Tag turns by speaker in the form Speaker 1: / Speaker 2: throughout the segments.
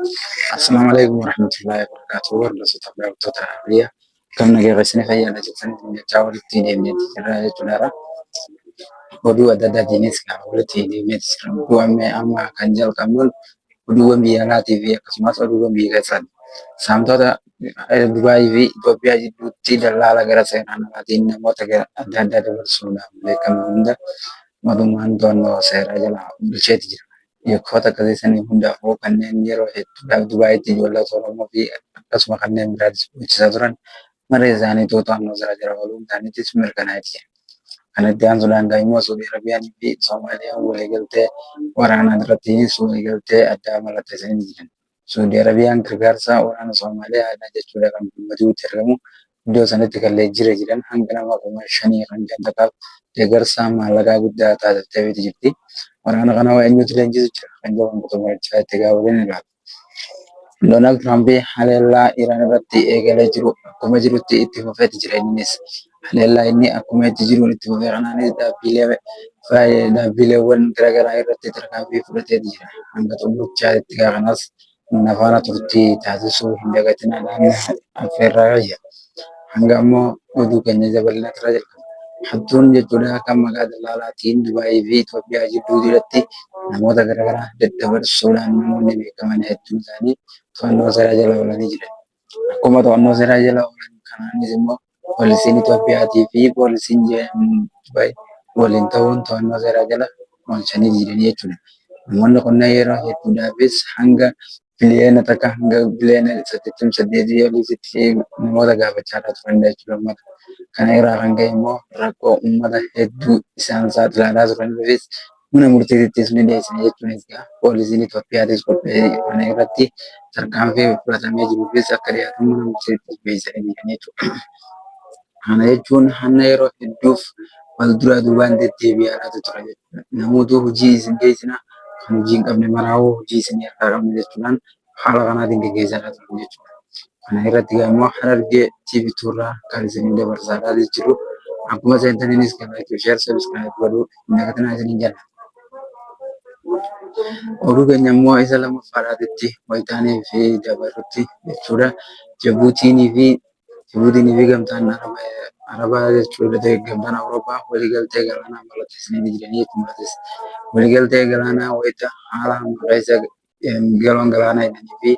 Speaker 1: Assalamu alaikum warahmatullahi wabarakatuh. Hordoftoota fi daawwattoota biyya kam nagaa keessanii fayyaadha jettanii jechaa walitti deemneeti jirra jechuudha. Oduu adda addaatiinis kan walitti deemneeti jirra. Oduu amma kan jalqabnuun oduuwwan biyya alaatii fi akkasumas oduuwwan biyya keessaati. Saamtota Dubaayii fi Itoophiyaa jidduutti dallaala gara seeraan alaatiin namoota adda addaa dabarsuudhaan beekaman hunda mootummaan to'annoo seeraa jala bulcheeti jira. Yakkoota akkasii sanii hundaafuu kanneen yeroo hedduudhaaf Dubaayitti ijoollee Oromoo fi akkasuma kanneen biraatis bulchisaa turan mara isaaniitu to'annoo seeraa jala ooluun isaaniitis mirkanaa'ee jira. Kanatti aansuudhaan immoo Suudii Arabiyaan fi Soomaaliyaan waliigaltee waraanaa irrattis waliigaltee addaa mallatteessanii jiran. Suudii Arabiyaan gargaarsa waraana Soomaaliyaa jechuudha kan Mogadishuutti argamu iddoo sanatti kan leenjiirra jiran hanga nama 5,000 kan takkaaf deeggarsa maallaqaa guddaa taasifteefii jirti. Waraana kana eenyutu leenjisu jira kan jedhamu xumurachaa itti gaafatan ilaala. Doonaald Tiraamp haleellaa Iraan irratti eegalee jiru akkuma jirutti itti fufeeti jira innis. Haleellaa inni akkuma itti jiruun itti fufee kanaanis dhaabbileewwan garaagaraa irratti tarkaanfii fudhateeti jira. Hanga xumurichaa itti kanas nafaana turtii taasisuu hin dagatinaadhaan affeerraa jira. Hanga ammoo oduu keenya jabal'inaa irraa jalqabna. Hattuun jechuudha kan maqaa dallaalaatiin Dubaayii fi Itoophiyaa jidduu jirutti namoota garaagaraa daddabarsuudhaan namoonni beekaman hedduun isaanii to'annoo seeraa jala oolanii jiran. Akkuma to'annoo seeraa jala oolan kanaanis immoo poolisiin Itoophiyaatii fi poolisiin Dubaay waliin ta'uun to'annoo seeraa jala oolchanii jiran jechuudha. Namoonni kunneen yeroo hedduudhaafis hanga biliyoona 1 hanga biliyoona 88 oliitti namoota gaafachaa turan jechuudha uummata. Kana irraa kan ka'e immoo rakkoo uummata hedduu isaan saaxilaa turaniifis mana murtiittis ni dhiyeessine jechuunis egaa poolisiin Itoophiyaatis qophii kana irratti tarkaanfii fudhatamee jiruufis akka dhiyaatu mana murtiitti beeksisanii jiran jechuudha. Kana jechuun hanna yeroo hedduuf wal duraa duubaan deddeebi'aa ture jechuudha. Namoota hojii isin geessina kan hojii hin qabne maraa'uu hojii isin harkaa qabna jechuudhaan haala kanaatiin gaggeessaa turan jechuudha. Kana irratti immoo Harargee TV irraa kan isin dabarsaa jiru akkuma seentaniinis kan like, share, subscribe godhuu hin dagatinaa isiniin jenna. Oduu keenya immoo isa lammaffaadhaatitti wayitaanii fi dabarrutti jechuudha. Jibuutiinii fi gamtaan Arabaa jechuudha gamtaan Awurooppaa waliigaltee galaanaa mallatteessanii jiranii jechuudha. Waliigaltee galaanaa wayita haala amma keessa galoon galaanaa jedhanii fi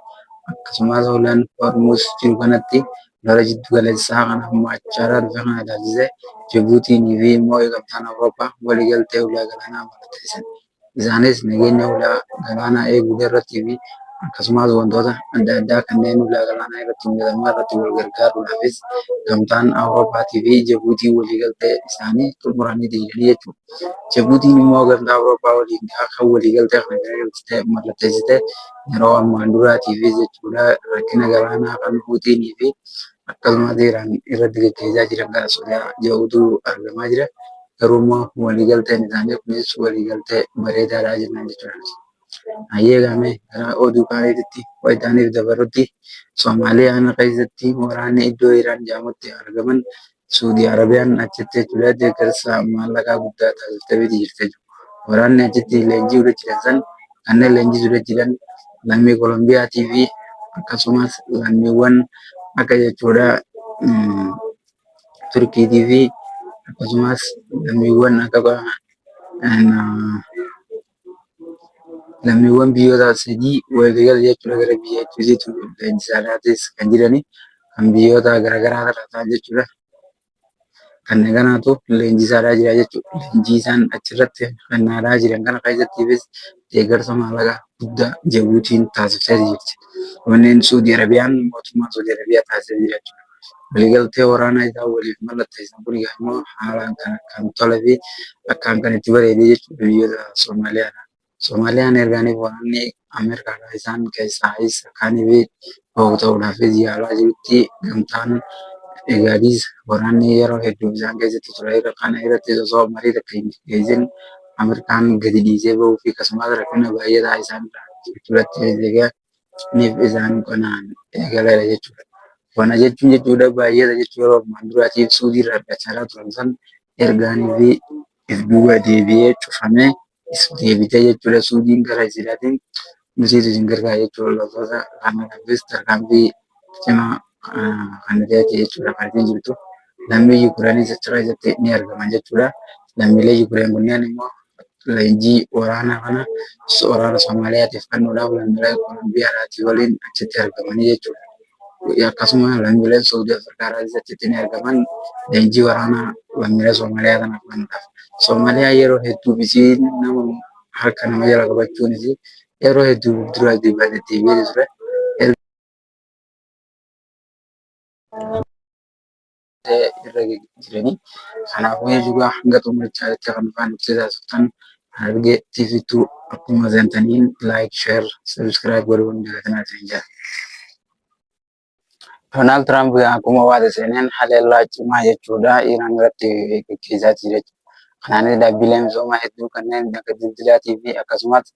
Speaker 1: akkasumas hoolaan Hormuuz jiru kanatti lola jiddu galeessaa kan hammaachaa dhufe kana ilaalchisee Jibuutiinii fi immoo gamtaan Awurooppaa waliigaltee ulaa galaanaa mallatteessan. Isaanis nageenya ulaa galaanaa eeguu irratti fi akkasumas wantoota adda addaa kanneen ulaa galaanaa irratti mudataman irratti wal gargaaruudhaafis gamtaan Awurooppaatii fi Jibuutiin waliigaltee isaanii xumuranii jiranii jechuudha. Jibuutiin immoo gamtaa Awurooppaa waliin kan waliigaltee kana garagalchite mallatteessite yeroo ammaan duraatiifis jechuudha rakkina galaanaa kan Huutiinii fi akkasumas Iraan irratti gaggeessaa jiran kana sodaa jedhutu argamaa jira. Garuu immoo waliigalteen isaanii kunis waliigaltee bareedaadha jennaan jechuudha. Hayyee gaamee gara oduu kaaniitti wayitaaniif dabarrutti Soomaaliyaan keessatti waraanni iddoo Iraan jedhamutti argaman Suudii Arabiyaan achitti jechuudha deeggarsa maallaqaa guddaa taasiftee jirti jechuudha. Waraanni achitti leenjii irra jiran san kanneen leenjii irra jiran lammii Kolombiyaatii fi akkasumas lammiiwwan akka jechuudha Turkiitii fi akkasumas lammiiwwan akka lammiiwwan biyyoota sadii waliigala jechuudha gara biyya Ingiliziitti leenjisaadhaatis kan jirani kan biyyoota garaagaraa irraa ta'an jechuudha. Kanneen kanaatu leenjisaadhaa jira jechuudha. Leenjii isaan achirratti kennaadhaa jiran kana keessattiifis deeggarsa maallaqaa guddaa Jibuutiin taasiftee jirti. Wanneen Suudii Arabiyaan mootummaan Suudii Arabiyaa taasisee jira jechuudha. Waliigaltee waraanaa isaan waliif mallatteessan kun immoo haalaan kan tolee fi akkaan kan itti bareede jechuudha biyyoota Somaaliyaadha. Somaaliyaan ergaaniif waraanni Ameerikaadha isaan keessaa isa kaaniif bahu ta'uudhaafis yaalaa jirutti gamtaan Igaadis waraanni yeroo hedduu isaan keessatti ture kana irratti osoo marii takka hin gaggeessin Ameerikaan gadi dhiisee bahuu fi akkasumas rakkina baay'eetaa isaan irratti niif isaan kanaan eegaleera jechuudha. Kana jechuun jechuudha baay'eedha jechuudha yeroo ammaan duraatiif suudii irraa argachaa turan san ergaanii fi if duuba deebi'ee cufamee deebitee jechuudha suudiin gara isiidhaatiin Nusiitu isin gargaara jechuudha. Loltoota kanaafis tarkaanfii cimaa kan ta'e jechuudha kan ittiin jirtu. Lammii Yuukireenis achi keessatti ni argaman jechuudha. Lammiilee Yuukireen kunneen immoo leenjii waraanaa kana waraana Somaaliyaatiif kennuudhaaf lammiilee Kolombiyaadhaatii waliin achitti argamanii jechuudha. Akkasuma lammiileen Saawudii Afrikaadhaatis achitti ni argaman leenjii waraanaa lammiilee Somaaliyaa kanaaf kennuudhaaf. Soomaaliyaan yeroo hedduu isiin nama harka nama jala qabachuun isii yeroo hedduu dura deddeebi'ee ture. Irra jiranii. Kanaafuu jechuudha hanga xumurichaatti kan dhufan turtan Harargee TV2 akkuma seentaniin like, share, subscribe godhuu hin dagatinaa isin jedha. Doonaald Tiraamp akkuma waada seeneen haleellaa cimaa jechuudha Iraan irratti gaggeessaa jira jechuudha. Kanaanis dhaabbilee misoomaa hedduu kanneen akka dildilaatii fi akkasumas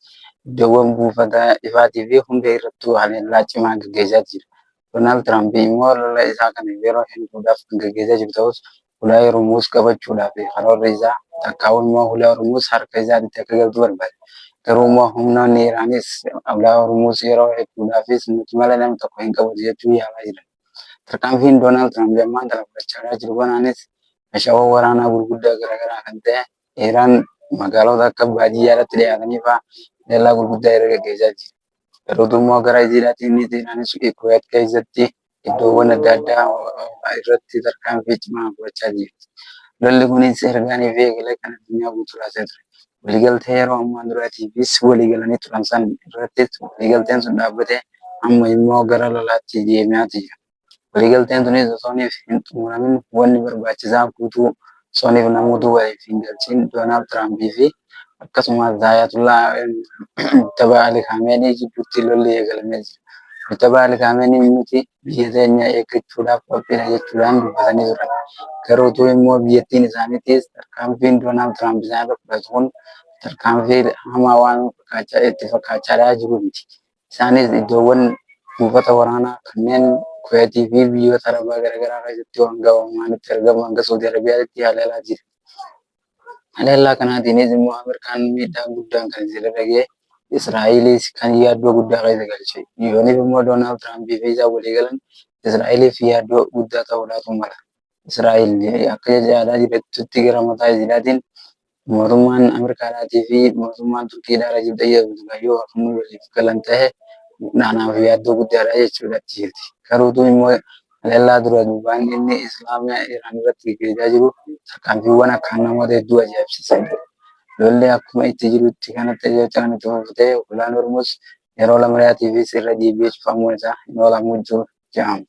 Speaker 1: iddoowwan buufata ifaatii fi hunda irrattuu haleellaa cimaa gaggeessaa jira. Doonaald Tiraamp immoo lola isaa kana yeroo hedduudhaaf kan gaggeessaa jiru ta'us hulaa Hormuuz qabachuudhaaf karoorri isaa takkaa'u immoo hulaa Hormuuz harka isaatti akka galtu barbaada. Garuu immoo humnoonni Iraanis hulaa Hormuuz yeroo hedduudhaafis nuti malee namni tokko hin qabatu jechuun yaalaa jiran. Tarkaanfiin Doonaald Tiraamp ammaan kana fudhachaa jiru kanaanis meeshaawwan waraanaa gurguddaa garaagaraa kan ta'e Iraan magaalota akka baadiyyaatti dhiyaatanii fa'aa haleellaa gurguddaa irra gaggeessaa jira. Garuu immoo gara Iziidhaatiin Iraanis Kuweet keessatti iddoowwan adda addaa irratti tarkaanfii cimaa fudhachaa jirti. Lolli kunis ergaanii fi eegalee kan addunyaa guutuu raasee ture. Waliigaltee yeroo ammaa duraatiifis waliigalanii turan san irrattis waliigalteen sun dhaabbatee amma immoo gara lolaatti deemaa jira. Waliigalteen sunis osoo hin xumuramin wanni barbaachisaa guutuu osoo namoota waliif hin galchin Doonaald Tiraampii fi akkasumas Ayatollah Mujtaba Ali Khamenei gidduutti lolli eegalamee jira. Mujtaba Ali Khamenei nuti biyya teenya eeggachuudhaaf qophiidha jechuudhaan dubbatanii turan. Garuu immoo biyyattiin isaaniitis tarkaanfiin Doonaald Tiraamp isaan irra fudhatu kun tarkaanfii hamaa waan itti fakkaachaa jiru miti. Isaanis iddoowwan buufata waraanaa kanneen Kuweetii fi biyyoota Arabaa garaagaraa keessatti hanga Omaanitti argamu hanga Saudi Arabiyaatti haleelaa jira. Haleellaa kanaatiinis immoo Ameerikaan miidhaa guddaan kan isirra ga'e Israa'elis kan yaaddoo guddaa keessa galche. Yooniif immoo Doonaald Tiraampii fi isaan walii galan Israa'eliif yaaddoo guddaa ta'uudhaatu mala. Israa'el akka yaadaa jirtutti gara mataa isiidhaatiin mootummaan Ameerikaadhaatii fi mootummaan Turkiidhaa Rajib Xayyib Erdogan yoo kan waliif galan ta'e naanaaf yaaddoo guddaadha jechuudha jirti. Garuutu immoo haleellaa dura duubaan inni Islaama Iraan irratti gaggeessaa jiru tarkaanfiiwwan akkaan namoota hedduu ajaa'ibsiisanidha. Lolli akkuma itti jirutti kanatti kan itti fufu ta'e hulaan Hormuz yeroo lammaffaatifis irra deebi'ee cufamuun isaa hin oolamu jedhama.